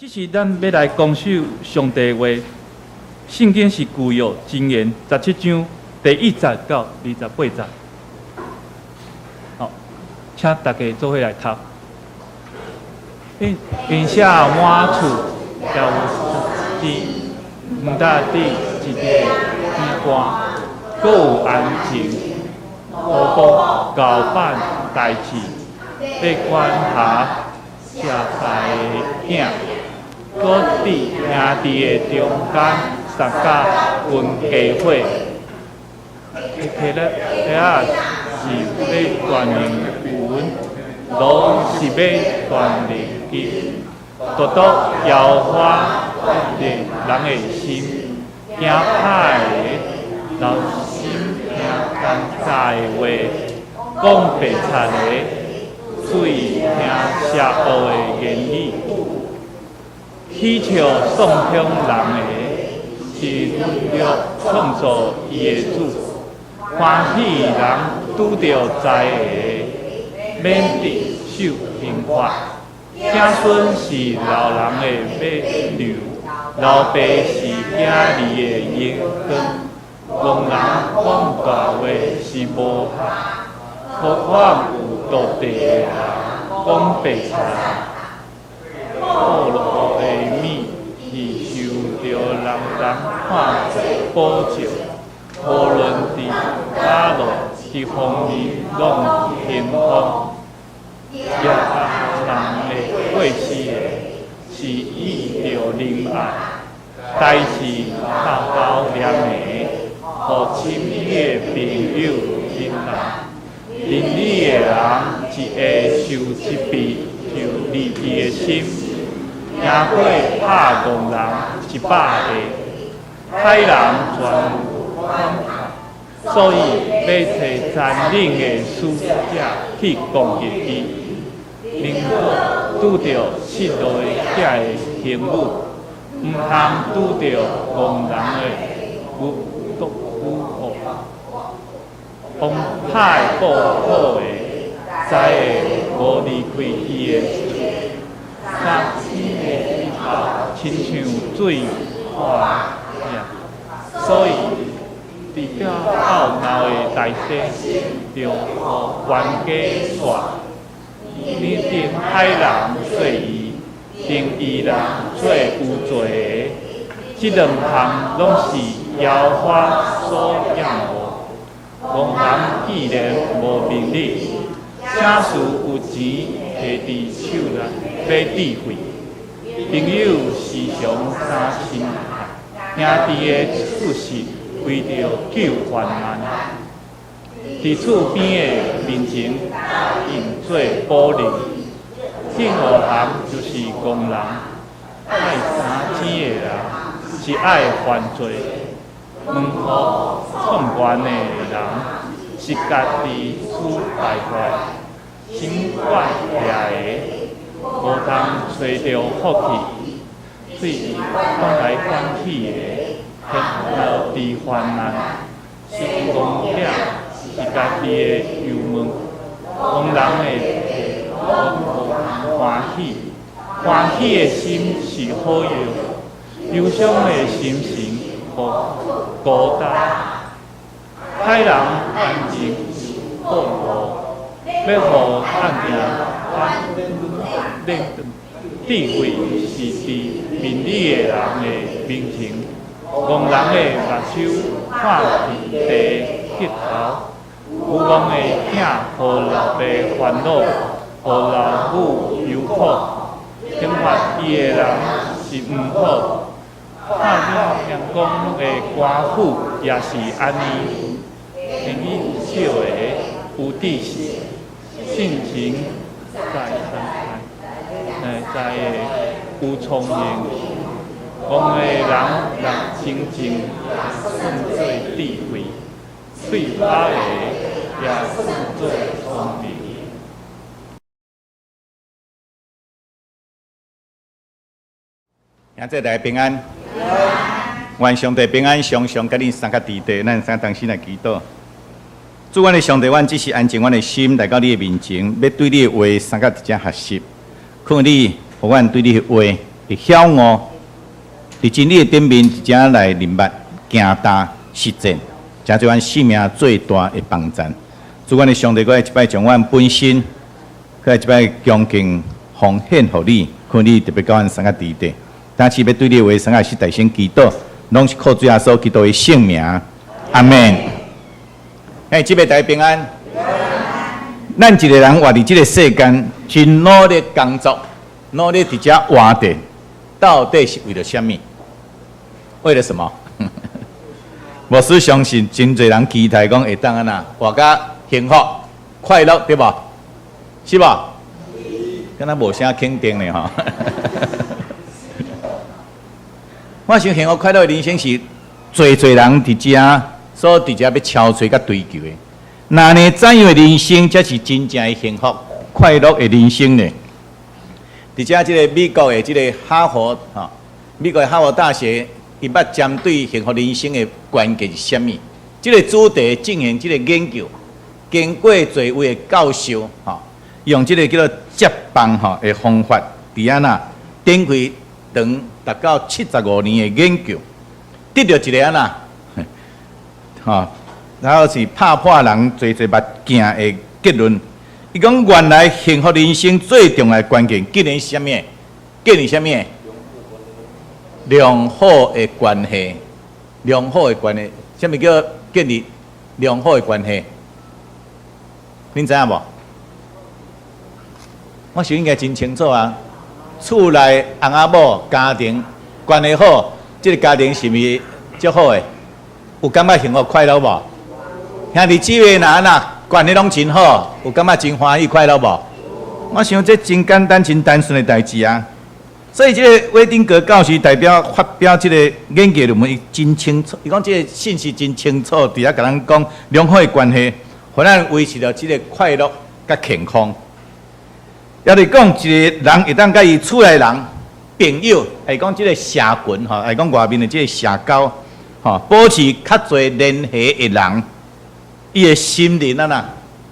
這是咱欲來公守上帝話，聖經是舊約箴言十七章第一節到二十八節。好，請大家做伙來讀。殿下滿厝也有錢，毋但佇一个邊關，閣有安靜，何妨厚辦代誌，欲管轄舍大的囝，閣佇兄弟的中間捒甲分家伙。提仔是欲鍛鍊銀，爐是欲鍛鍊金，獨獨耶和華鍛鍊人的心，行歹的留心聽奸詐的話，講白賊的注意聽邪惡的言語。起笑喪凶人的是侮辱創造伊的主，歡喜人拄著災的，免得受刑罰。子孫是老人的尾糧，老爸是囝兒的榮光。戇人講大話是無學，何況有篤地的人講白賊。富樂的物是受著人人看做寶石，無論佇走路佇方面攏興旺。掠人的過失的，是倚著仁愛；代誌偷偷念的，予親密的朋友忍耐。明理的人一下受責備，就離伊的心，贏過拍戇人一百下。歹人全有方法，所以欲揣殘忍的使者去攻擊伊。寧可拄著失落的囝的刑母，毋通拄著戇人的有毒有惡。王歹報好的，災會無離開伊的厝。三天的日頭親像水旱，所以佇鬥鬧的内底，著予冤家帶。你定歹人做義，定義人做有罪的，這兩項攏是耶和華所厭惡。戇人既然無明理，啥事有錢提佇手內買智慧？朋友時常相親，兄弟的處是為著救患難。佇厝邊的面前用做保證，天予人就是戇人，愛三錢的人是愛犯罪，門戶創願的人是家己使敗壞，心肝掠的無通揣著福氣，喙講來講去的，顯露佇患難，成功者是家己的油門，戇人的無歡喜，歡喜的心是好藥，憂傷的心情予孤單。歹人安靜是報復，欲予暗定反智慧是佇明理的人的面前，戇人的目睭看佇地彼頭。愚戇的囝予老爸煩惱，予老母憂苦。懲罰伊的人是毋好，拍臉公的官府也是按呢。言語少的有知識，性情在在的有聰明。戇的人若清靜算做智慧，喙歹的也算做聰明。兄弟大家平安，願上帝平安，常常佮恁相佮佇地，咱三同心來祈禱。主，阮的上帝，阮只是安靜阮的心來到你的面前，欲對你的話相佮佇遮學習。求你，予阮對你的話會曉悟，佇真理的頂面，佇遮來認捌、行踏、實踐，成做阮生命最大的幫贊。主阮的上帝，閣來一擺將阮本身，閣來一擺恭敬奉獻予你，看你特別佮阮相佮佇佇。但是欲對你的話，相佮是大聲祈禱，攏是靠主耶穌基督的聖名。阿門。嘿，這邊大家平安。咱一個人活佇這個世間，真努力工作，努力佇遮活著，到底是為了啥物？為了什麼？牧師相信真濟人期待講會當按怎活甲幸福、快樂，對無？是無？敢若無啥肯定呢吼。我想幸福快樂的人生是濟濟人佇遮所佇遮欲敲揣佮追求的。那呢，怎樣的人生才是真正的幸福快樂的人生呢？佇遮這個美國的這個哈佛吼，美國的哈佛大學，伊捌針對幸福人生的關鍵是啥物？這個主題進行這個研究，經過濟位的教授吼，用這個叫做接棒吼的方法，佇按怎展開長達到75年的研究，得著一個按怎吼，然後是拍破人濟濟目鏡的結論。伊講原來幸福人生最重要的關鍵，竟然是啥物？竟然是啥物？良好的關係，良好的關係，啥物叫建立良好的關係？恁知影無？我想應該真清楚啊。厝內翁仔某家庭關係好，這個家庭是毋是足好的？有感覺幸福快樂無？兄弟姊妹若按怎關係攏真好，有感覺真歡喜快樂無？我想這真簡單、真單純的代誌啊。所以這個威丁格教授代表發表這個研究論文，伊真清楚，伊講這個信息真清楚，佇遐共咱講良好的關係，予咱維持著這個快樂佮健康。抑是講一個人會當佮伊厝內人、朋友，會講這個社群吼，會講外面的這個社交吼，保持較濟聯繫的人，伊的心靈啊若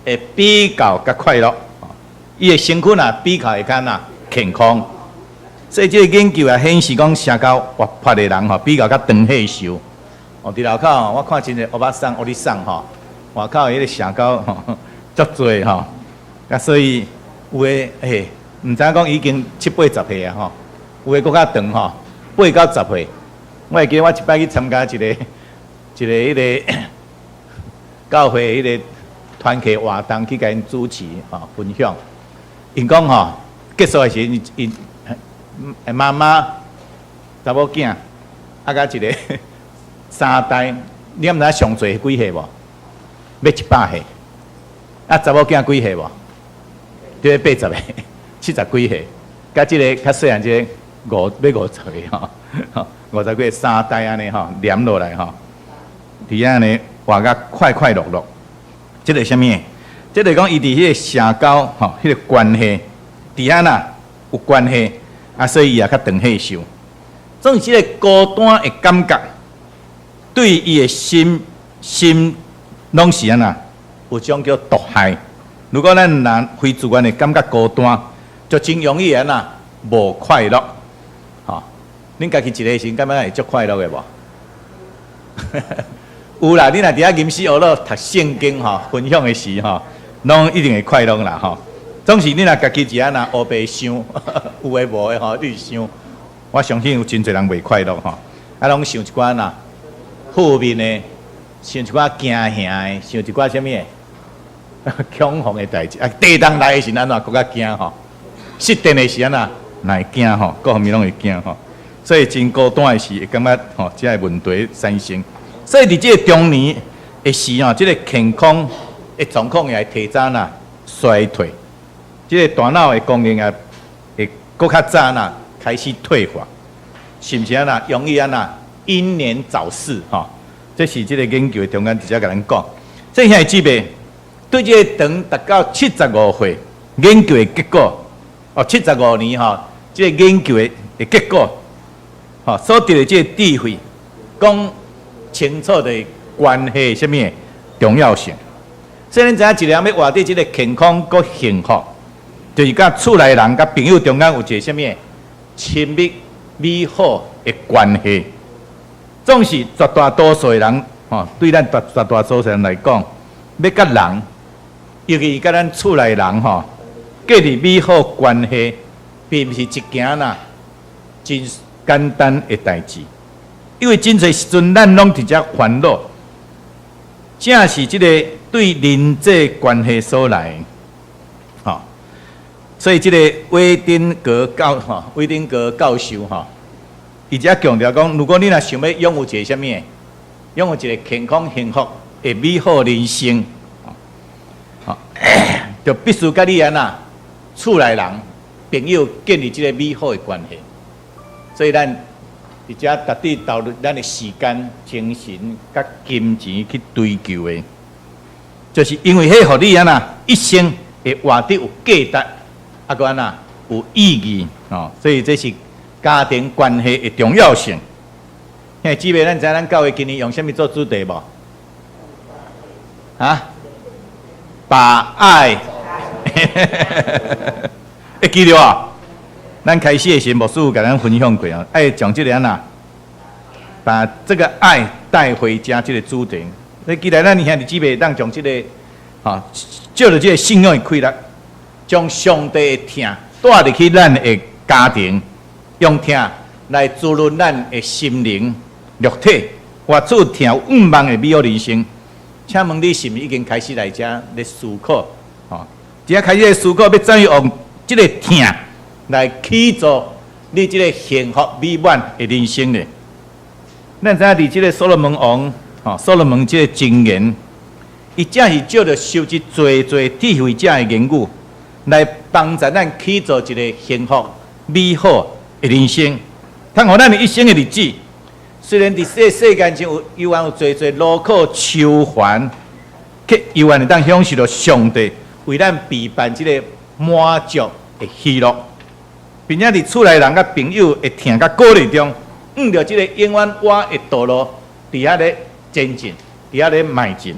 會比較較快樂，伊的身軀若比較會較若健康。所以這個研究也顯示講，社交活潑的人吼，比較較長歲壽。哦，佇樓口我看真濟歐巴桑、歐尼桑吼，外口彼個社交吼足濟吼，啊所以有的欸，毋知影講已經七八十歲啊吼，有的閣較長吼，八九十歲。我會記得我一擺去參加一個一個彼個教會彼個團契活動，去共𪜶主持吼分享。𪜶講吼結束的時陣，𪜶媽媽、查某囝，啊，佮一個三代，你敢毋知上濟幾歲無？欲100歲。啊，查某囝幾歲無？對，80歲，70幾歲。佮這個較細漢這個五欲50歲吼，五十幾歲三代按呢吼，連落來吼，佇遐呢活甲快快樂樂。這個啥物？這個講伊佇彼個社交吼，彼個關係佇遐呐有關係。啊，所以伊也較長歲壽。總是這個孤單的感覺，對伊的心心攏是按怎有種叫毒害。如果咱人非自願的感覺孤單，就真容易按怎無快樂。吼，恁家己一個時感覺會足快樂的無？有啦，你若佇遐吟詩學魯讀聖經吼，分享的時吼，攏一定會快樂啦吼。總是你若家己一個若烏白想，有的無的吼，你想，我相信有真濟人袂快樂吼。啊，攏想一寡若負面的，想一寡驚嚇的，想一寡啥物的恐慌的代誌。啊，地動來的時按怎閣較驚吼？失電的時按怎會驚吼？各方面攏會驚吼。所以真孤單的時會感覺吼，這个問題產生。所以佇這個中年的時吼，這個健康的狀況也會提早若衰退。這個大腦的功能也會閣較早若開始退化，是毋是按怎容易按怎英年早逝吼？這是這個研究的中間直接共咱講。這兄弟姊妹對這個長達到七十五歲研究的結果，哦，七十五年吼，這個研究的結果，吼，所得的這個智慧，講清楚的關係啥物重要性。所以恁知影一個人欲活佇這個健康閣幸福，就是佮厝內人佮朋友中間有一個啥物親密美好的關係。總是絕大多數的人，吼，對咱絕大多數人來講，欲佮人，尤其是佮咱厝內人，吼，建立美好關係，並毋是一件啦真簡單的代誌。因為真濟時陣，咱攏佇遮煩惱，正是這個對人際關係所來的，吼。所以這個威丁格教授吼，伊遮強調講，如果你若想欲擁有一個啥物，擁有一個健康幸福的美好人生，吼，就必須佮你按怎厝內人朋友建立這個美好的關係。所以咱佇遮值得投入咱的時間、精神佮金錢去追求的，就是因為彼予你按怎一生會活得有價值，啊，閣按怎有意義哦。所以這是家庭關係的重要性。兄弟姊妹，咱知咱教會今年用啥物做主題無？啊？把愛，會記著啊？咱開始的時牧師有共咱分享過啊，愛將這個按怎，把這個愛帶回家這個主題。你記得咱兄弟姊妹當將這個，吼，借著這個信仰的氣力，將上帝的疼帶入去咱的家庭，用疼來滋潤咱的心靈、肉體，活出疼有向望的美好人生。請問你是毋是已經開始來遮咧思考？吼，這開始咧思考，欲怎樣用這個疼來起造你這個幸福美滿的人生呢？咱知影佇這個所羅門王，吼，所羅門這個箴言，伊正是借著收集濟濟智慧者的言語，來幫助咱起造一個幸福美好的人生，通予咱的一生的日子，雖然佇這世間上有猶原有濟濟勞苦愁煩，卻猶原會當享受著上帝為咱備辦這個滿足的喜樂，並且佇厝內人佮朋友的疼佮鼓勵中，向著這個永遠活的道路，佇遐咧前進，佇遐咧邁進。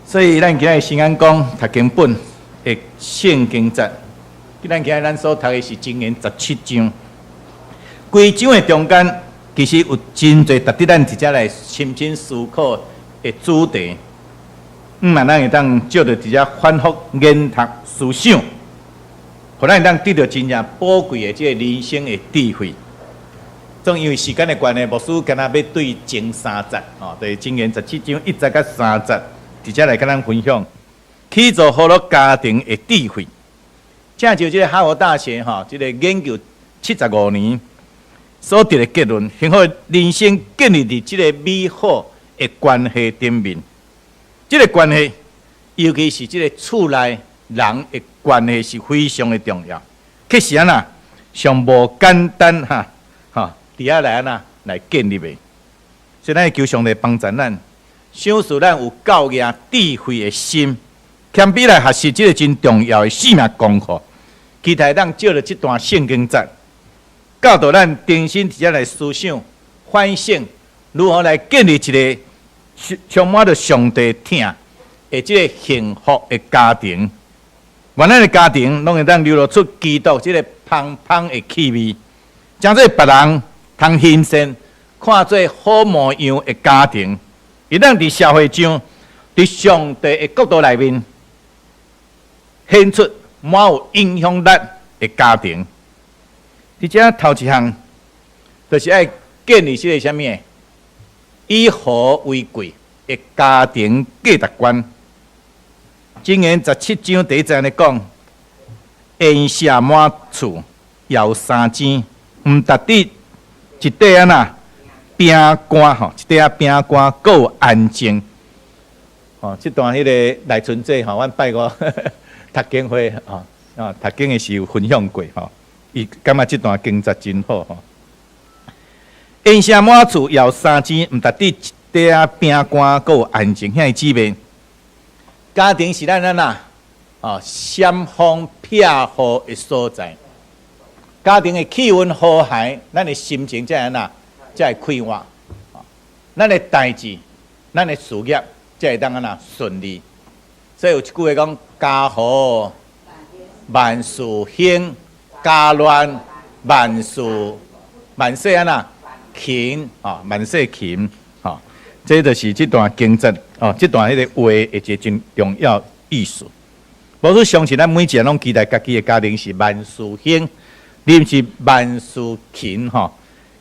所以咱今日先按講讀經本的聖經節，咱今日咱所讀的是箴言十七章。規章的中間，其實有真濟值得咱佇遮來深深思考的主題。毋但咱會當借著佇遮反覆研讀思想，予咱會當得著真正寶貴的這個人生的智慧。總因為時間的關係，牧師敢若欲對前三節，吼，就是箴言十七章一節到三節，佇遮來共咱分享，起造和樂家庭的智慧。正就這個哈佛大學吼，這個研究75年所得的結論，幸福人生建立佇這個美好的關係頂面。這個關係，尤其是這個厝內人的關係是非常的重要。其實按怎，上無簡單哈，吼，佇遐來按怎來建立的。所以咱求上帝幫助咱，賞賜咱有夠額智慧的心，謙卑來學習這個真重要的生命功課。期待當借著這段聖經節，教導咱重新佇遮來思想、反省，如何來建立一個充滿著上帝疼的這個幸福的家庭。願咱的家庭攏會當流露出基督這個芳芳的氣味，成做別人通欣羨、看做好模樣的家庭。會當佇社會上，佇上帝的國度內面，顯出滿有影響力的家庭。佇遮頭一項，就是愛建立這個啥物？以和為貴的家庭價值觀。箴言十七章第一節按呢講：筵席滿厝，枵三更，毋值得一塊按怎餅乾吼，一塊仔餅乾閣有安靜。吼，這段彼個內春節吼，阮拜五讀經會吼，啊讀經的時有分享過吼，伊感覺這段經節真好吼。筵席滿厝，枵三更，毋值得一塊仔餅乾閣有安靜。兄弟姊妹，家庭是咱按怎哦，閃風避雨的所在。家庭的氣氛和諧，咱的心情才會按怎，才會快活。咱的代誌，咱的事業才會當按怎順利。所以有一句話講：家和萬事興，家亂萬事萬事按怎勤吼，萬事勤吼，這就是這段經節哦，這段彼個話的一個真重要意思。無說相信咱每一個人攏期待家己的家庭是萬事興，你毋是萬事勤吼，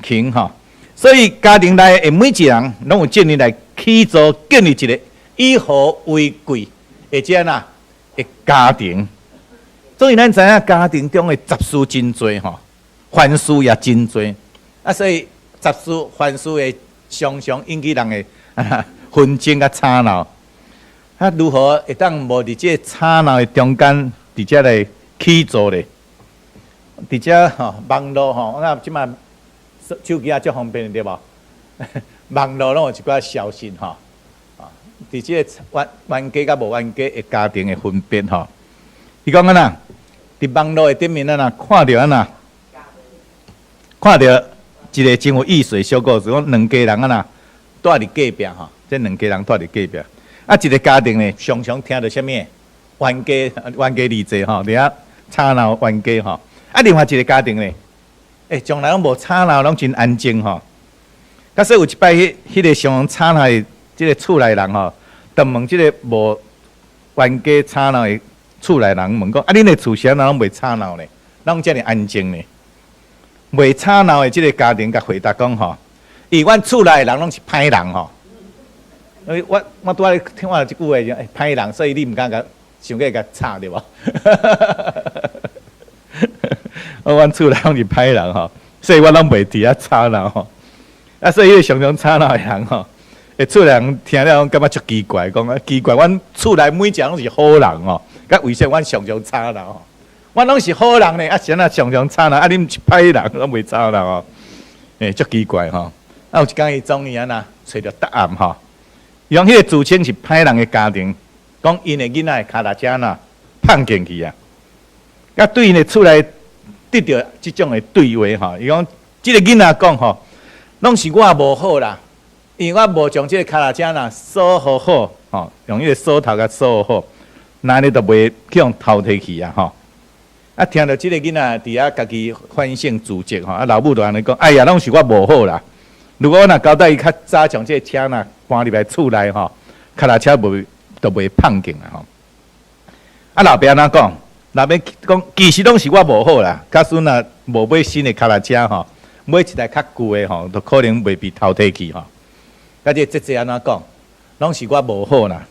勤吼。所以家庭內的每一個人攏有責任來起造建立一個以和為貴的這按怎的家庭。所以咱知影家庭中的雜事真濟吼，煩事也真濟。啊，所以雜事煩事會常常引起人的紛爭佮吵鬧。啊，如何會當無佇這个吵鬧的中間，佇遮來起造咧？佇遮吼網路吼，我這擺手機也足方便對無？網路攏有一寡消息吼，啊，佇這个冤冤家佮無冤家的家庭的分別吼。伊講按怎？佇網路的頂面按怎看著按怎？看著一個真有意思的小故事，講兩家人按怎蹛佇隔壁吼，這兩家人蹛佇隔壁。啊，一個家庭呢，常常聽著啥物冤家冤家離濟吼，佇遐吵鬧冤家吼。啊，另外一個家庭呢，欸，從來攏無吵鬧，攏真安靜吼。假使有一擺，彼個常常吵鬧的這個厝內人吼，就問這個無冤家吵鬧的厝內人問講：啊，恁的厝是按怎攏袂吵鬧呢？攏遮爾安靜呢？袂吵鬧的這個家庭，共回答講吼：伊阮厝內的人攏是歹人吼。我拄仔聽完這句話就，欸，歹人，所以你毋敢共想過共吵對無？我阮厝內攏是歹人吼，所以我攏袂佇遐吵鬧吼。啊，所以彼個常常吵鬧的人吼，欸，厝內人聽了攏感覺足奇怪，講啊奇怪，阮厝內每一個攏是好人吼，佮為啥阮常常吵鬧吼？阮攏是好人呢，啊是按怎常常吵鬧？啊，恁是歹人，攏袂吵鬧吼？欸，足奇怪吼！啊，有一工伊終於按怎揣著答案吼？伊講彼個自稱是歹人的家庭，講𪜶的囡仔的跤踏車若碰見去啊，佮對𪜶的厝內得著這種的對話吼，伊講這個囡仔講吼，攏是我無好啦，因為我無將這個跤踏車若鎖好好，吼，用彼個鎖頭共鎖好，那呢就袂去予偷提去啊吼。啊，聽著這個囡仔佇遐家己反省自責吼，啊，老母就按呢講，哎呀，攏是我無好啦。如果我若交代伊較早將這個車若搬入來厝內吼，跤踏車無就袂碰見啊吼。啊，老爸按怎講？老爸講，其實攏是我無好啦。假使若無買新的跤踏車吼，買一台較舊的吼，就可能袂被偷提去吼。啊，這個姐姐按怎講？攏是我無好啦。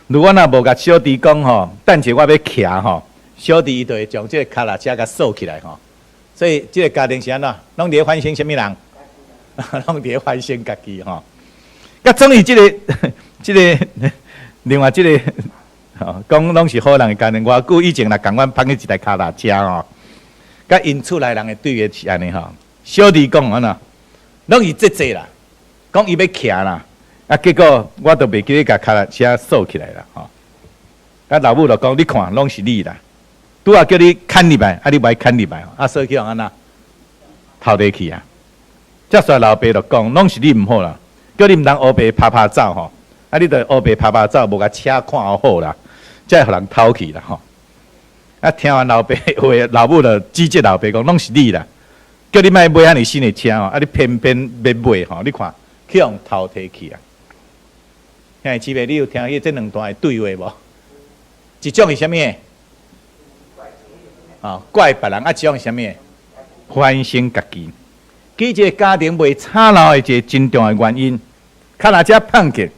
如果若無共小弟講吼，等者我欲騎吼，小弟伊就會將這個跤踏車共鎖起來吼。所以這個家庭是按怎？攏佇咧反省啥物人？攏佇咧反省家己吼。佮終於這個、這個另外這個吼，講攏是好人的家庭，偌久以前若仝款碰去一台跤踏車吼，佮𪜶厝內人的對話是按呢吼。小弟講按怎？攏是姐姐啦，講伊欲騎啦，啊結果我都袂記得共跤踏車鎖起來啦吼。啊老母就講，你看攏是你啦，拄仔叫你牽入來，啊你無愛牽入來，啊所以去予按怎偷提去啊。接煞老爸就講，攏是你毋好啦，叫你毋通烏白拍拍走吼，啊你就烏白拍拍走，無共車看好啦，才會予人偷去啦吼。啊聽完老爸話，老母就指責老爸講，攏是你啦，叫你莫買遐爾新的車吼，啊你偏偏欲買吼，你看去予偷提去啊。兄弟姊妹，你有聽彼這兩段的對話無？一種是啥物？啊，怪別人，啊，一種是啥物？反省家己。其實這個家庭袂吵鬧的一個真重要的原因，跤踏車碰見，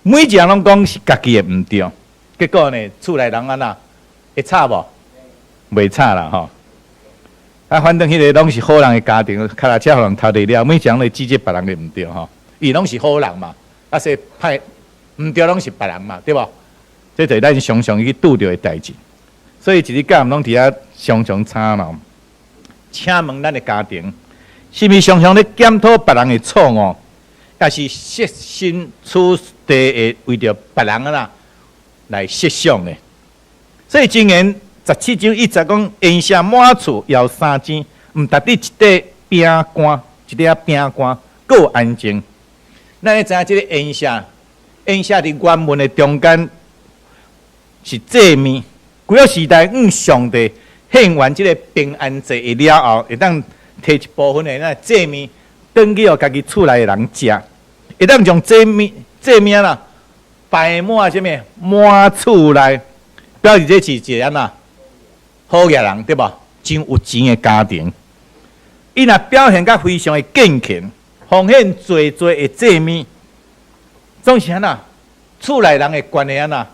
每一個人攏講是家己的毋對，結果呢，厝內人按怎會吵無？袂吵啦吼。啊，反正彼個攏是好人的家庭，跤踏車予人偷提了，每一個人攏指責別人的毋對吼，伊攏是好人嘛，啊，說歹毋對攏是別人嘛，對無？這就是咱常常去拄著的代誌，所以一日到晚攏佇遐常常吵鬧。請問咱的家庭，是毋是常常咧檢討別人的錯誤，抑是設身處地的為著別人啊來設想呢？所以箴言17章1節講，筵席滿厝搖三更，毋值得一塊餅乾，一塊餅乾，閣有安靜。咱會知影這個筵席，筵席佇原文的中間是祭物。舊約時代，向上帝獻完這個平安祭了後，會當提一部分的那祭物，轉去予家己厝內的人食，會當將祭物祭物啦擺滿啥物滿厝內，表示這是一个按怎好額人對無？真有錢的家庭，伊若表現甲非常的敬虔，奉獻濟濟的祭物，總是按怎厝內人的關係按怎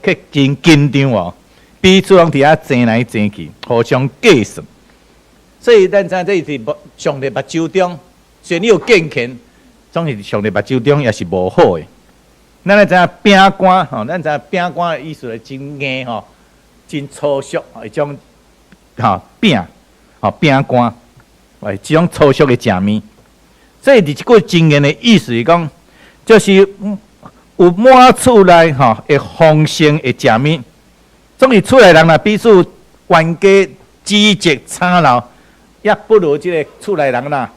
去真緊張哦，彼此攏佇遐爭來爭去，互相計算。所以咱知影這是上帝目睭中，雖然你有敬虔，總是上帝目睭中也是無好的。咱來知影餅乾吼，咱知影餅乾的意思係真硬吼，真粗俗，一種吼餅吼餅乾，哎，這種粗俗的食物。所以佇這句箴言的意思是講，就是有滿厝內吼會豐盛的食物，總是厝內人若彼此冤家指責吵鬧，也不如這个厝內人啦，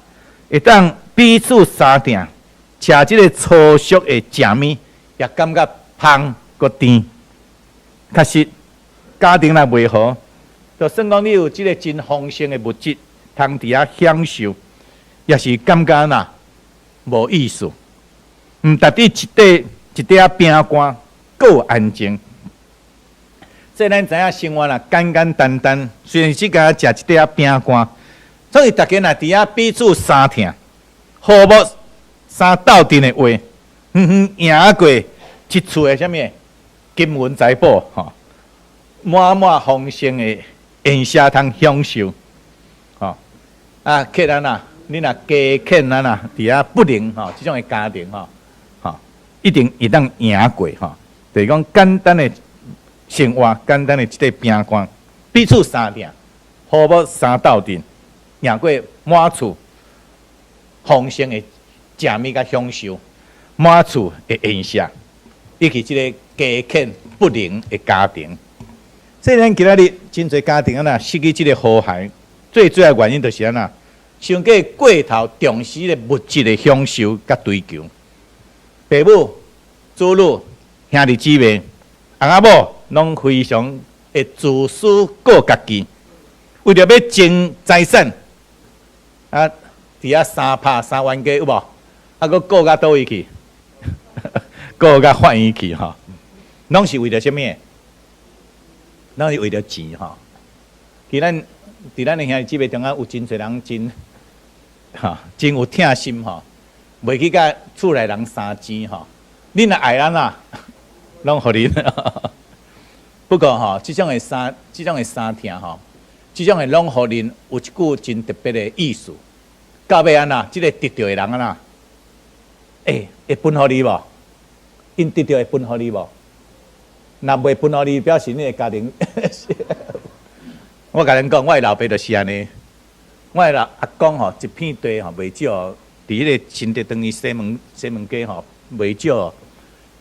會當彼此相疼，食這个粗俗的食物，也感覺芳閣甜。確實，家庭若袂和，就算講你有這个真豐盛的物質，通佇遐享受，也是感覺若無意思。毋值得一塊一塊仔餅乾，閣有安靜。所以咱知影生活若簡簡單單，雖然只共食一塊仔餅乾，所以逐家若佇遐彼此相疼，和睦相鬥陣的話，遠遠贏過一厝的啥物金銀財寶吼，滿滿豐盛的宴席通享受，吼啊，客人啊，你若加俭咱啊，佇遐不能吼，這種的家庭吼，吼一定會當贏過吼，就是講簡單的生活，簡單的一塊餅乾，彼此相疼，和睦相鬥陣，贏過滿厝豐盛的食物佮享受，滿厝的宴席，以及這个家儉不寧的家庭。所以咱今仔日真濟家庭啊，失去這个和諧，最主要原因就是按怎，傷過過頭重視个物質的享受佮追求，爸母、子女、兄弟姊妹、翁仔某，攏非常會自私顧家己，為著欲爭財產，啊，佇遐相拍相冤家有無？啊，閣告到佗位去？告到法院去吼，攏是為著啥物？攏是為著錢吼。佇咱的兄弟姊妹中間有真濟人真吼，真有疼心吼，袂去佮厝內人相爭吼。恁若愛咱啊，攏予恁。不過吼，這種的相疼吼，這種的攏予恁有一句真特別的意思。到尾按怎，這个得著的人按怎？欸，會分予你無？𪜶得著會分予你無？若袂分予你，表示你的家庭。我共恁講，我的老爸就是按呢。我的老阿公吼，一片地吼袂少，佇彼个新竹長去西門街吼袂少，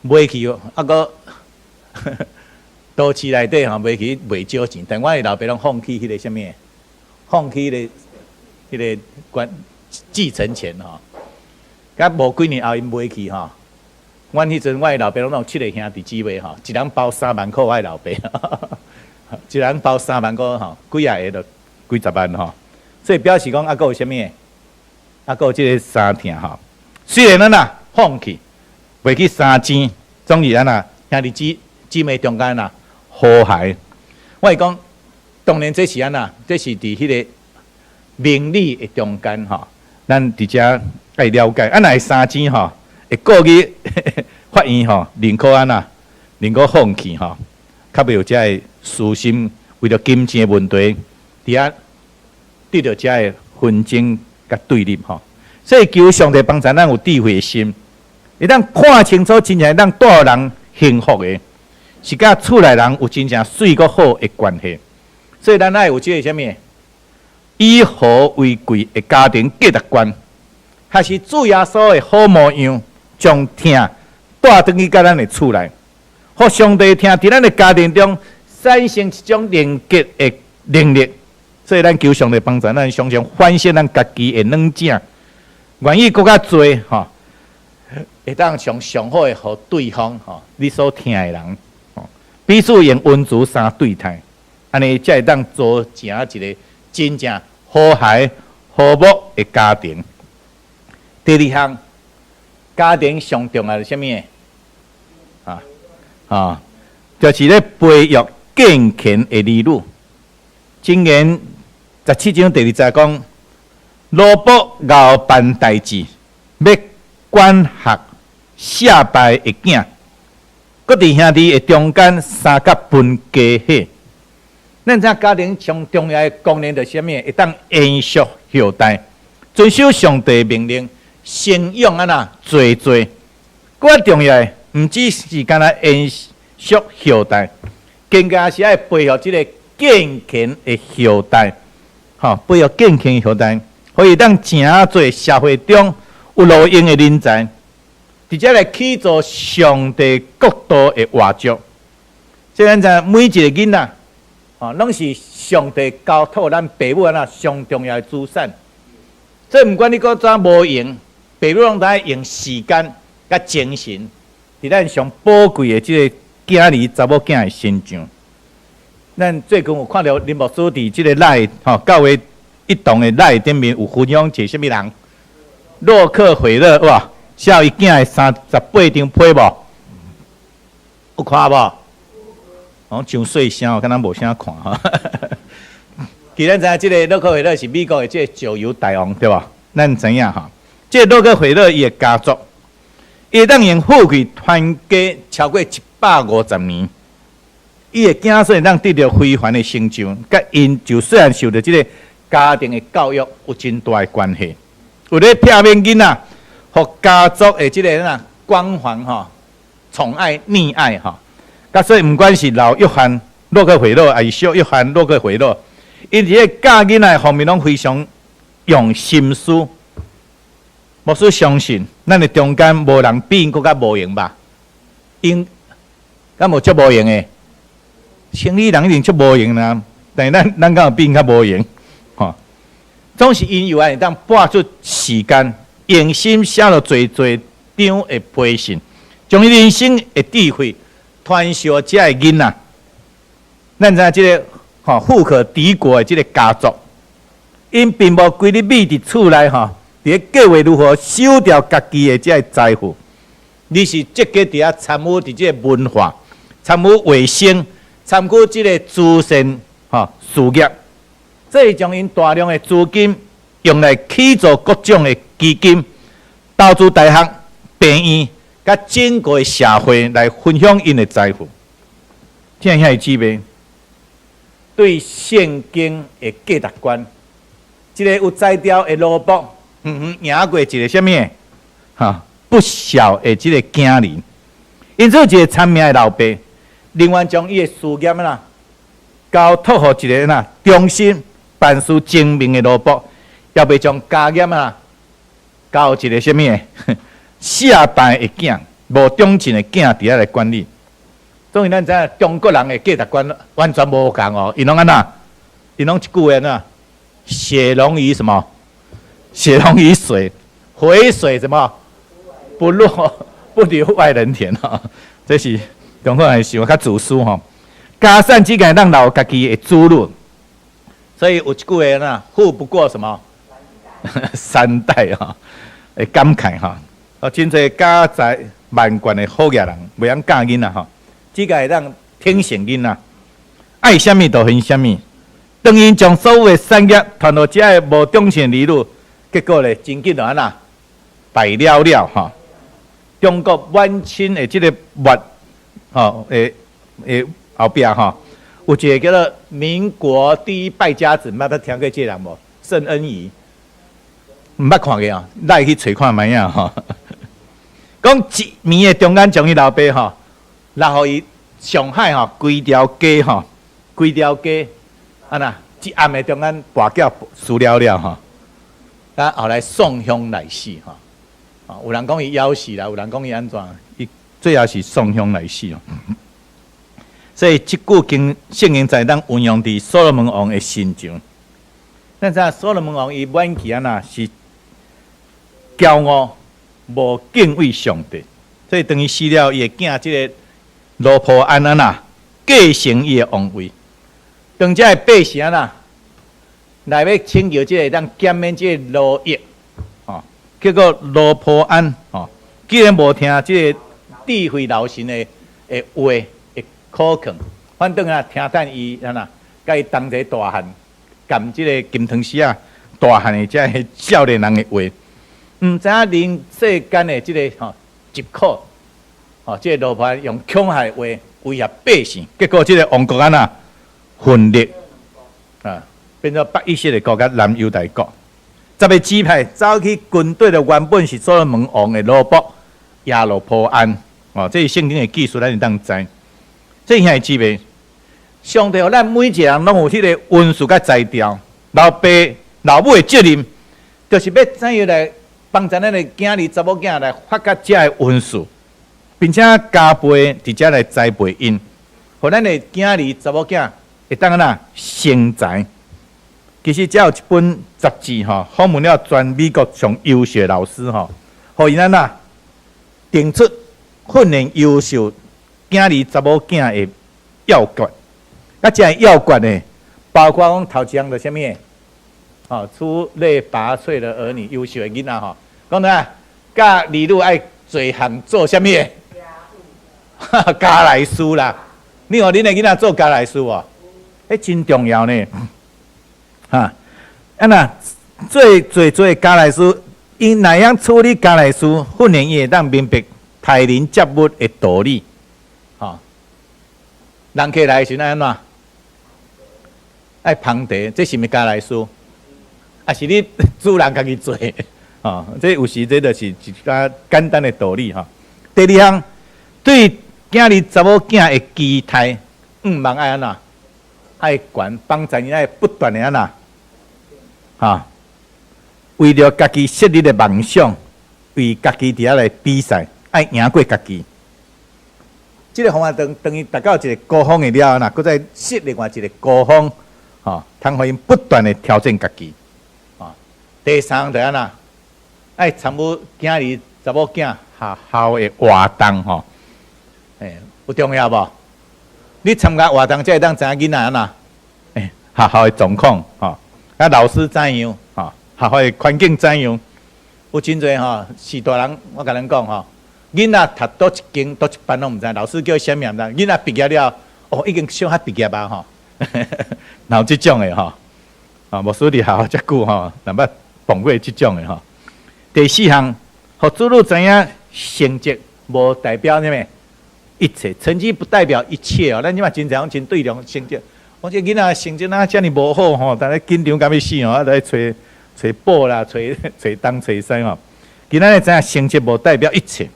賣去，啊閣都市內底吼賣去袂少錢。但我的老爸攏放棄彼个啥物？放棄彼个關繼承權吼。佮無幾年後，𪜶賣去吼。阮彼陣我的老爸攏有七个兄弟姊妹吼，一人包3萬箍，我的老爸，一人包三萬箍吼，幾仔個就幾十萬吼。所以表示講，啊，閣有啥物？啊，閣有這个相疼吼。雖然咱啊放棄，袂去相爭，總是按怎兄弟姊妹中間啊和諧。我會講，當然這是按怎，這是佇彼个明理的中間吼，咱佇遮愛了解。啊，若會相爭吼，會告去法院吼，寧可按怎，寧可放棄吼，較袂有遮个私心，為著金錢的問題，佇遐得著遮个紛爭佮對立吼。所以求上帝幫助咱有智慧的心，會當看清楚真正會當帶予人幸福的，是佮厝內人有真正媠閣好的關係。所以咱愛有這个啥物？以和為貴的家庭價值觀，還是主耶穌的好模樣，將疼帶轉去佮咱的厝內，予上帝疼佇咱的家庭中產生一種連結的能力。所以咱求上帝幫助咱，常常反省咱家己的軟正，願意閣較濟吼，會當將上好的予對方吼，你所疼的人，吼，彼此用溫慈相對待，按呢才會當組成一个真正和諧、和睦的家庭。第二項，家庭上重要是啥物？就是咧培育敬虔的兒女。箴言17章第2節講，奴僕𠢕辦代誌，欲管轄舍敗的囝，閣佇兄弟的中間相佮分家伙。咱知影家庭上重要的功能就是啥物？會當延續後代，遵守上帝命令，生養按怎濟濟。閣較重要的，毋只是干焦延續後代，更加是愛培育這个敬虔的後代，吼，培育敬虔的後代，予伊當成做社會中有路用的人才，直接來起造上帝國度的活石。所以咱知影每一個囡仔，吼，攏是上帝交託咱爸母按怎上重要的資產。所以毋管你閣怎無閒，爸母攏愛用時間佮精神，佇咱上寶貴的這个囝兒、查某囝的身上。咱最近有看著林牧師佇這个 LINE 吼，教會一堂的 LINE 頂面有分享一个啥物人？洛克菲勒哇，寫伊囝的38張批無？有看無？講真細聲，敢若無啥看吼。其實咱知影，這个洛克菲勒是美國的這个石油大王，對無？咱知影吼，這个洛克菲勒伊的家族，伊會當用富貴傳家超過150年。伊的子孫會當得著非凡的成就，佮𪜶就細漢受著這个家庭的教育有真大的關係。有咧避免囡仔，予家族的這个哪光環吼，寵愛溺愛吼。佮所以毋管是老約翰洛克菲勒，抑是小約翰洛克菲勒，𪜶佇咧教囡仔的方面攏非常用心思。牧師相信，咱的中間無人比𪜶閣較無閒吧？𪜶敢無足無閒的？生理人一定足無閒啦，但是咱咱敢有比𪜶較無閒？吼，總是𪜶猶會當撥出時間，用心寫落濟濟張的批信，將伊人生的智慧傳授予遮的囡仔。咱知影這个吼富可敵國的這个家族，𪜶並無規日覕佇厝內吼，佇咧計劃如何收掉家己的這个財富，而是積極佇遐參與佇這个文化、參與衛生、參與這个慈善吼事業。這會將𪜶大量的資金用來起造各種的基金，投資大學、病院，佮整個社會來分享𪜶的財富。親愛兄弟姊妹，對聖經的價值觀，這个有才調的奴僕，遠遠贏過一个啥物？哈，不肖的這个囝兒。因此，一个聰明的老爸，寧願將伊的事業啦，交託予一个哪忠心、辦事精明的奴僕，也袂將家業啊，交予一个啥物？舍敗的囝，無長進的囝佇遐來管理。當然，咱知影中國人的價值觀完全無仝哦，𪜶攏按怎？𪜶攏一句話按怎？血濃於什麼？血濃於水，肥水什麼？不落不流外人田吼。這是中國人想較自私吼。家產只會當留家己的子女，所以有一句話按怎？富不過什麼？三代吼，會感慨吼。哦，真濟家財萬貫的好額人，袂曉教囡仔吼，只會當聽信囡仔，愛啥物就還啥物。當𪜶將所有的產業傳予遮个無長進的兒女，結果咧，真緊就按怎敗了了吼。中國晚清的這个末吼，的後壁吼，有一個叫做民國第一敗家子，毋捌聽過這个人無？盛恩頤，毋捌看過哦，來去揣看覓仔吼。講一暝的中間，將伊老爸吼，留予伊上海吼，規條街吼，規條街，按怎一暗的中間跋筊輸了了吼。啊，後來送鄉來死吼。啊，有人講伊枵死啦，有人講伊按怎，伊最後是送鄉來死哦。所以這句經聖經在當運用佇所羅門王的身上。咱知影所羅門王伊晚期按怎是驕傲，無敬畏上帝，所以當伊死了，伊的囝這个羅波安按怎繼承伊的王位。當遮的百姓按怎來欲請求這個當減免這個奴役，吼，結果羅波安吼，竟然無聽這個智慧老神的話的苦勸，反轉啊聽等伊按怎，共伊同齊大漢，含這個金湯匙仔大漢的這個少年人的話，毋知影人世間的這個吼疾苦，吼，這個羅波安用恐嚇的話威脅百姓，結果這個王國按怎分裂啊，變做北以色列國佮南猶大國。十個支派走去軍隊的原本是所羅門王的老僕耶羅波安，哦，這是聖經的記述，咱會當知。這兄弟姊妹，上帝予咱每一個人攏有彼個恩賜佮才調，老爸老母的責任，就是欲怎樣來幫助咱的囝兒、查某囝來發覺這个恩賜，並且加倍佇遮來栽培𪜶，予咱的囝兒、查某囝會當按怎成才。其實遮有一本雜誌吼，訪問了全美國上優秀的老師吼，予𪜶按怎定出訓練優秀囝兒、查某囝的要訣。啊，這个要訣呢，包括講頭一項就啥物？哦，出類拔萃的兒女，優秀的囡仔吼，講啥？教兒女愛濟項做啥物？家內事啦。你予恁的囡仔做家內事無？彼真重要呢。哈，啊若做濟濟家內事，𪜶若會曉處理家內事，訓練伊會當明白待人接物的道理。吼，人客來的時陣按怎？愛捧茶，這是毋是家內事？抑是你主人家己做？吼，這有時這就是一寡簡單的道理吼。第二項，對囝兒查某囝的期待，向望愛按怎？愛懸，幫助𪜶愛不斷的按怎？哈，為著家己設立的夢想，為家己佇遐來比賽，愛贏過家己。這個方法當當伊達到一個高峰的了後，若閣再設另外一個高峰，吼，通予𪜶不斷的挑戰家己。啊，第三就按怎？愛參與囝兒、查某囝學校的活動，吼，欸，有重要無？你參加活動才會當知影囡仔按怎？欸，學校的狀況，吼，啊，老師怎樣？吼，學校的環境怎樣？有真濟吼，是大人，我共恁講吼，囡仔讀佗一間、佗一班攏毋知，老師叫啥物毋知。囡仔畢業了，哦，已經小學畢業啊，吼，若有這種的吼，啊，牧師佇學校遮久吼，若捌碰過這種的吼。第四項，予子女知影成績無代表啥物一切，成績不代表一切哦。咱這馬真濟攏真對重成績，我這囡仔成績哪遮爾無好吼，逐日緊張甲欲死吼，啊來揣揣寶啦，揣揣東揣西吼。今仔日知影成績無代表一切，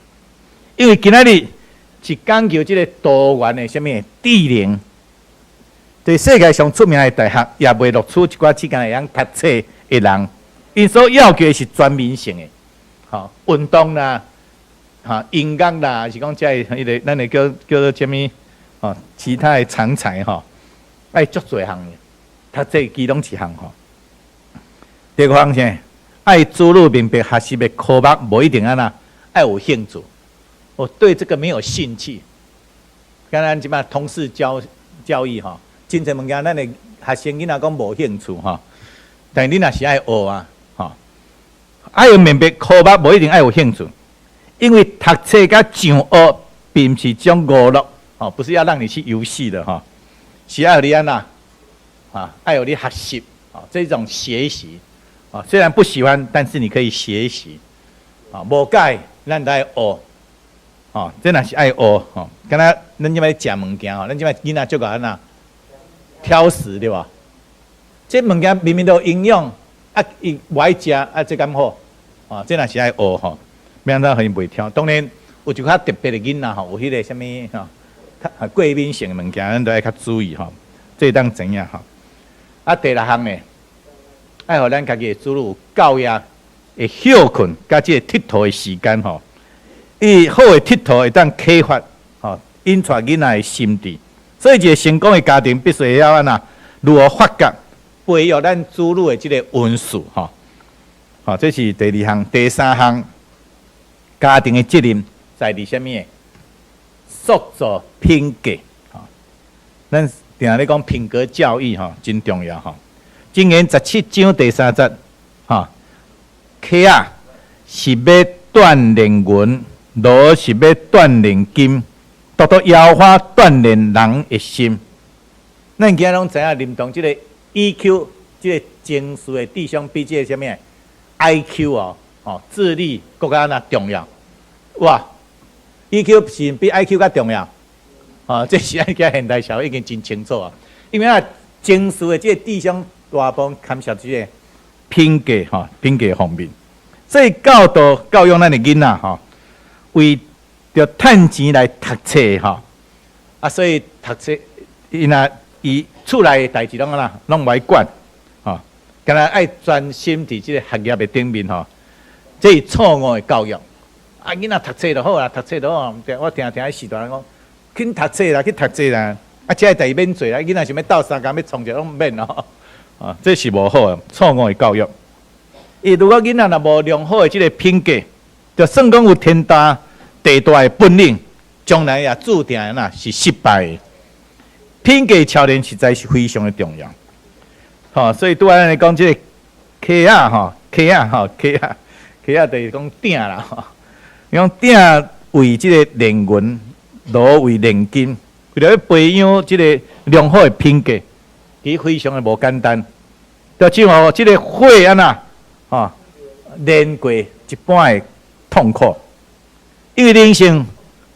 因為今仔日是講究這個多元的啥物智能。對世界上出名的大學，也袂錄取一寡只敢會曉讀冊的人。𪜶所要求的是全面性的，吼，運動啦，吼，音樂啦，是講這个彼個，咱會叫叫做啥物？吼，其他的長才吼，愛足濟項的，讀冊其中一項吼。第五項是，愛子女明白學習的科目無一定按怎愛有興趣，我對這個沒有興趣。敢咱這擺通識教育吼，真濟物件咱的學生囡仔講無興趣吼，但你若是愛學啊，吼，愛明白科目無一定愛有興趣，因為讀冊佮上學並毋是一種娛樂，吼，不是要讓你去遊戲的吼，是愛予你按怎，啊，愛予你學習，啊，這種學習，啊，雖然不喜歡，但是你可以學習，啊，無解咱愛學，吼，這若是愛學，吼，敢若咱這擺食物件吼，咱這擺囡仔足𠢕按怎挑食對無？這物件明明都有營養，啊，伊無愛食，啊，這敢好？啊，這若是愛學吼，欲按怎予𪜶袂挑？當然有一寡特別的囡仔吼，有彼個啥物吼，較過敏性的物件，咱都愛較注意吼，這會當知影吼。啊，第六項呢，愛予咱家己的子女有夠額的歇睏，佮這個𨑨迌的時間吼。伊好的𨑨迌會當啟發吼，引帶囡仔的心智。所以，一個成功的家庭必須會曉按怎如何發覺、培育咱子女的這個恩賜吼。吼，這是第二項，第三項，家庭的責任在佇啥物？塑造品格。吼，咱定定咧講品格教育吼，真重要吼。箴言17章第3節，吼，鉸仔是欲鍛煉銀，爐是欲鍛煉金，獨獨耶和華鍛煉人的心。咱今仔攏知影，認同這個 EQ，這個情緒的智商比這個啥物 IQ 哦，哦，智力閣較若重要。哇，EQ 是比 IQ 較重要。哦，這是咱今現代社會已經真清楚啊。因為啊，情緒的這個智商大部分牽涉這個品格吼，品格方面。所以教導教育咱的囡仔吼，為著趁錢來讀冊吼，啊，所以讀冊，伊若伊厝內的代誌攏按怎，攏無愛管，吼，干焦愛專心佇這個學業的頂面吼，這是錯誤的教育。啊，囡仔讀冊就好啦，讀冊就好。我聽聽彼序大人講，緊讀冊啦，去讀冊啦，啊，這个代誌免做啦，囡仔想欲鬥相共，欲創啥攏免哦。啊，這是無好的，錯誤的教育。伊如果囡仔若無良好的這個品格，就算講有天大地大的本領，將來也注定若是失敗的。品格操練實在是非常的重要。吼，所以拄仔咱來講這個鉸仔吼，鉸仔吼，鉸仔，鉸仔就是講鼎啦吼。用鼎為這個煉銀，爐為煉金，為了欲培養這個良好的品格，其實非常的無簡單。就像吼，這個火按怎，吼，煉過一般的痛苦，因為人性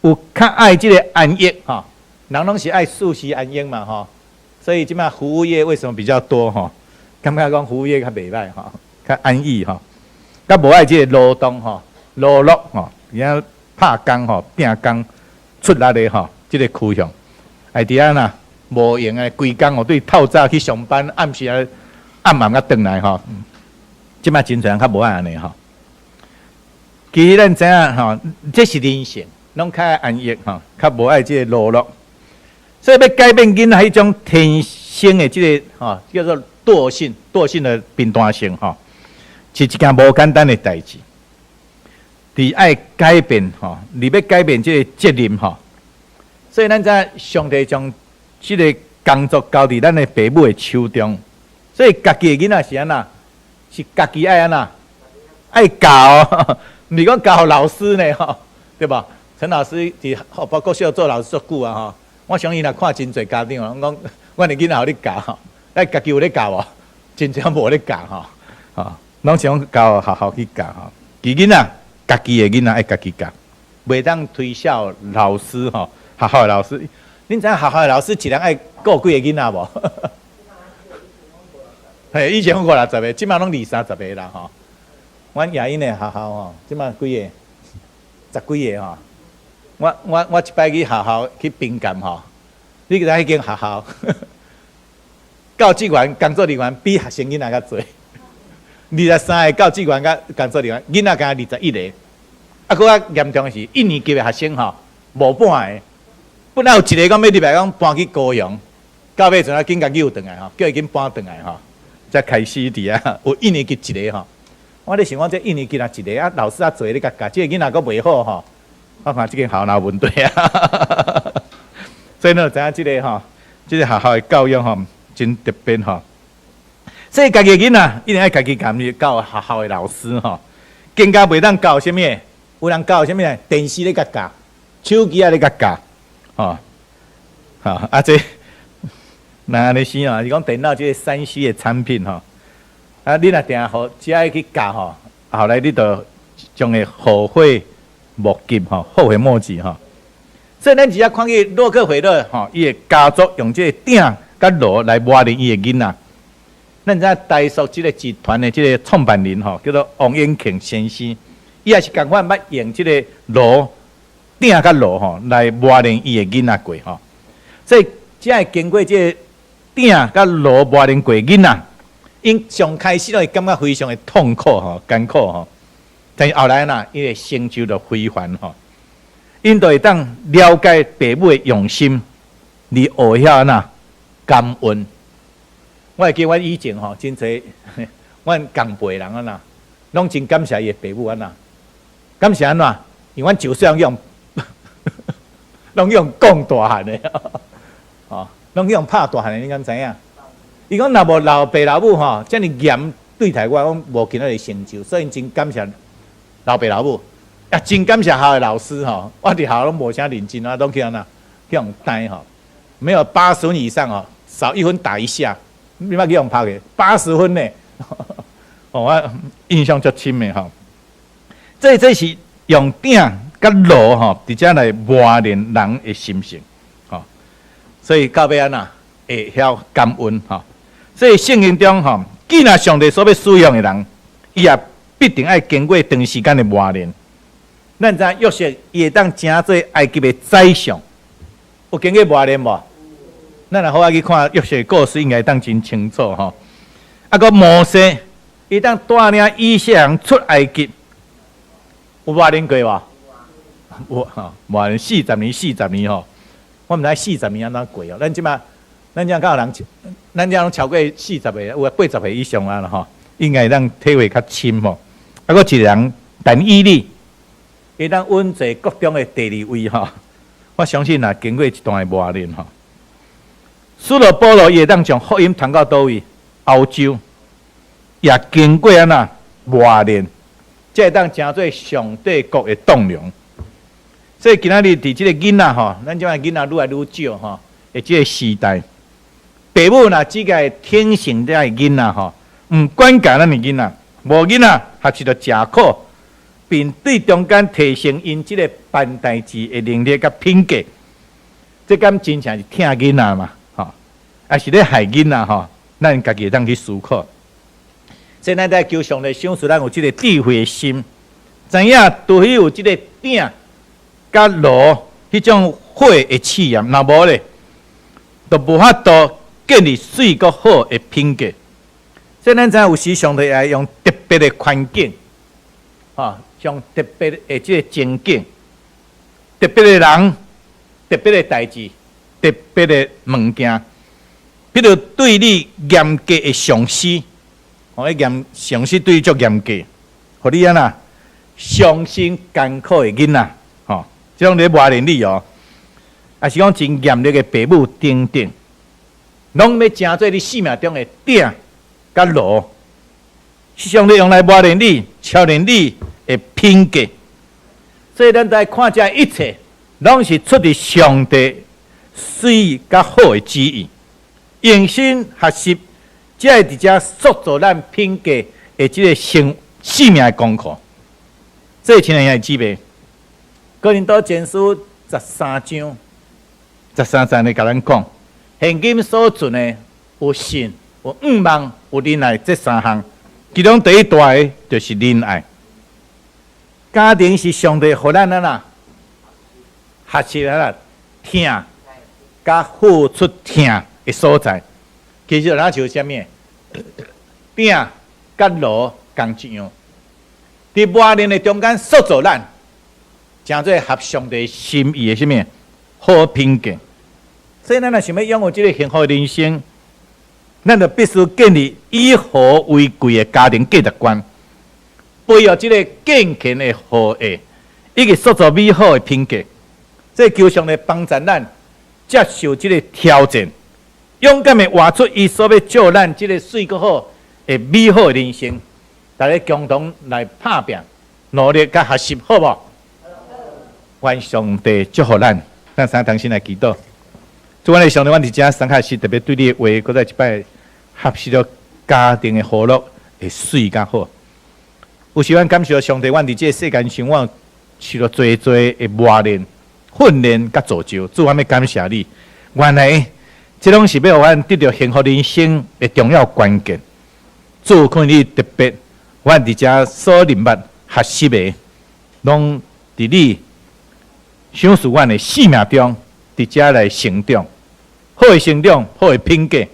有較愛這個安逸吼，人攏是愛舒適安逸嘛吼，所以這擺服務業為什麼比較多吼？感覺講服務業較袂䆀吼，較安逸吼，較無愛這個勞動吼、勞碌吼，而且拍工吼、拼工出力的吼，這個趨向，愛佇遐呐無閒的規工哦，對透早去上班，暗時啊暗暗才轉來吼。這擺真濟人較無愛按呢吼。其實咱知影吼，這是人性，攏較愛安逸吼，較無愛這個勞碌。所以欲改變囡仔彼種天生的這個吼，叫做惰性、惰性的貧惰性吼，是一件無簡單的代誌。佇愛改變吼，你欲改變這個責任吼，所以咱知影上帝將這個工作交佇咱的爸母的手中，所以家己的囡仔是按怎？是家己愛按怎？愛教，毋是講教予老師呢吼，對無？陳老師佇包括國小做老師足久啊吼，我想伊若看真濟家長，攏講阮的囡仔予你教吼，咱家己有咧教無？真濟無咧教吼，吼，攏想交予學校去教吼。其實囡仔，家己的囡仔愛家己教，袂當推卸老師吼，學校的老師。恁知影學校的老師一人愛顧幾个囡仔無？嘿，以前五六十个，這擺攏二三十個啦吼。阮夜莺的學校吼，這擺幾个？十幾個吼。我一擺去學校去評鑑吼，你知彼間學校教職員、工作人員比學生囡仔較濟。23個教職員佮工作人員，囡仔干焦21個。啊，閣較嚴重的是，一年級的學生吼，無半个。本來有一个講欲入來，講搬去高雄，到尾陣仔緊共搝轉來吼，叫伊緊搬轉來吼，才開始佇遐有一年級一個吼。我咧想講這一年級若一個啊，老師啊濟咧共教，這個囡仔閣袂好吼，我看這間學校若有問題啊。所以咱就知影這個吼，這個學校的教育吼，真特別吼。所以家己的囡仔一定愛家己共教學校的老師吼，更加袂當教啥物？有人教啥物？電視咧共教，手機仔咧共教，吼，吼啊這，若按呢生啊，是講電腦這個3C 的產品吼，啊你若定予遮個去教吼，後來你就將會後悔莫及吼，後悔莫及吼。所以咱只要看見洛克菲勒吼，伊的家族用這個鼎佮爐來磨練伊的囡仔。咱知影台塑這個集團的這個創辦人吼，叫做王永慶先生，伊也是仝款捌用這個爐鼎佮爐吼來磨練伊的囡仔過吼。所以才會經過這個鼎佮爐磨練過囡仔，𪜶上開始攏會感覺非常的痛苦吼、艱苦吼。但是後來呐，伊的成就就非凡吼，𪜶就會當了解爸母的用心，而學曉按怎感恩。我會記阮以前吼，真濟，阮仝輩人按怎，攏真感謝伊的爸母按怎，感謝按怎？因為阮就細漢予攏予共大漢的，哦，攏予拍大漢的，你敢知影？伊講若無老爸老母吼，遮爾嚴對待我，我無今仔日成就，所以真感謝老爸老母，也真感謝學校的老師吼。我佇學校攏無啥認真啊，攏去按怎去予呆吼，沒有80分以上哦，少一分打一下，你捌去予拍過？八十分呢？哦，我印象足深的吼。這是用鼎佮爐吼，佇遮來磨練人的心性，吼。所以到尾按怎會曉感恩吼。所以聖經中吼，既然上帝所欲使用的人，伊也必定愛經過長時間的磨練。咱知約瑟伊會當成做埃及的宰相，有經過磨練無？咱若好仔去看約瑟的故事，應該當真清楚吼。啊，閣摩西，伊當帶領以色列人出埃及，有磨練過無？有吼，磨練四十年，四十年吼。我毋知四十年按怎過哦。咱這馬，咱遮敢有人，咱遮攏超過四十歲，有80歲以上啊啦吼，應該會當體會較深吼。啊，閣一個人但以理，會當穩坐國中的第二位吼。我相信若經過一段的磨練吼。使徒保羅伊會當將福音傳到佗位？歐洲，也經過按怎磨練，才會當成做上帝國的棟梁。所以今仔日佇這個囡仔吼，咱這擺囡仔愈來愈少吼，的這個時代，爸母若只共天性這个囡仔吼，毋管教咱的囡仔，無囡仔學習著食苦，並對中間提升𪜶這個辦代誌的能力佮品格，這敢真正是疼囡仔嘛？吼，抑是咧害囡仔吼？咱家己會當去思考。所以咱在求上帝賞賜咱有這個智慧的心，知影除非有這個鼎佮爐彼種火的試驗，若無咧，就無法度建立媠閣好的品格。所以咱知影有時上帝會用特別的環境，吼，用特別的這個情景、特別的人、特別的代誌、特別的物件，比如對你嚴格的上司，吼，嚴上司對你足嚴格，予你按怎傷心艱苦的囡仔，吼，這種咧磨練你哦，抑是講真嚴厲的爸母等等，攏欲成做你生命中的鼎佮爐，是上帝用來磨練你、操練你的品格。所以咱來看這一切，攏是出自上帝媠佮好的旨意。用心學習，才會佇遮塑造咱品格的這個生生命的功課。這親愛兄弟姊妹，哥林多前書13章13節咧，共咱講，現今所存的有信、有向望、有忍耐這三項，其中第一大的就是忍耐。家庭是上帝予咱按怎學習按怎疼，佮付出疼的所在，其實若像啥物？鼎佮爐仝一樣，佇磨練的中間塑造咱，成做合上帝心意的啥物好品格。所以咱若想欲擁有這個幸福的人生，咱就必須建立以和為貴的家庭價值觀，培育這個健全的後裔，以及塑造美好的品格。這求上帝幫助咱接受這個挑戰，勇敢的活出伊所欲祝咱這個媠閣好的美好的人生。大家共同來拍拚，努力佮學習，好無？願上帝祝福咱，咱三同心來祈禱。主，阮的上帝，阮佇遮三開始特別對你的話，閣再一擺學習著家庭的和樂會媠佮好。有時阮感謝上帝，阮佇這個世間上，阮受著濟濟的磨練、訓練佮造就。主，阮欲感謝你。原來這攏是欲予阮得著幸福人生的重要關鍵。主，看你特別，阮佇遮所認捌學習的，攏佇你賞賜阮的生命中，佇遮來成長，好的成長，好的品格，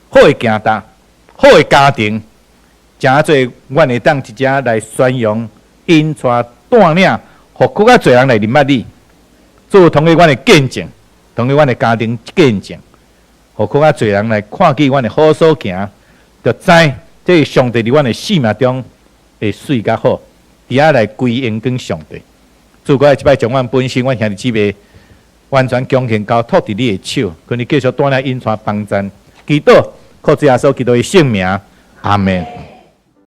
好的行動，好的家庭，成做阮會當佇遮來宣揚、引帶帶領，予閣較濟人來認捌你。主通過阮的見證，通過阮的家庭見證，予閣較濟人來看見阮的好所行，就知這是上帝佇阮的生命中的媠佮好，佇遐來歸榮給上帝。主，閣來一擺將阮本身，阮兄弟姊妹完全恭敬交託佇你的手，求你繼續帶領引帶幫贊，祈禱靠主耶穌基督的聖名，阿門。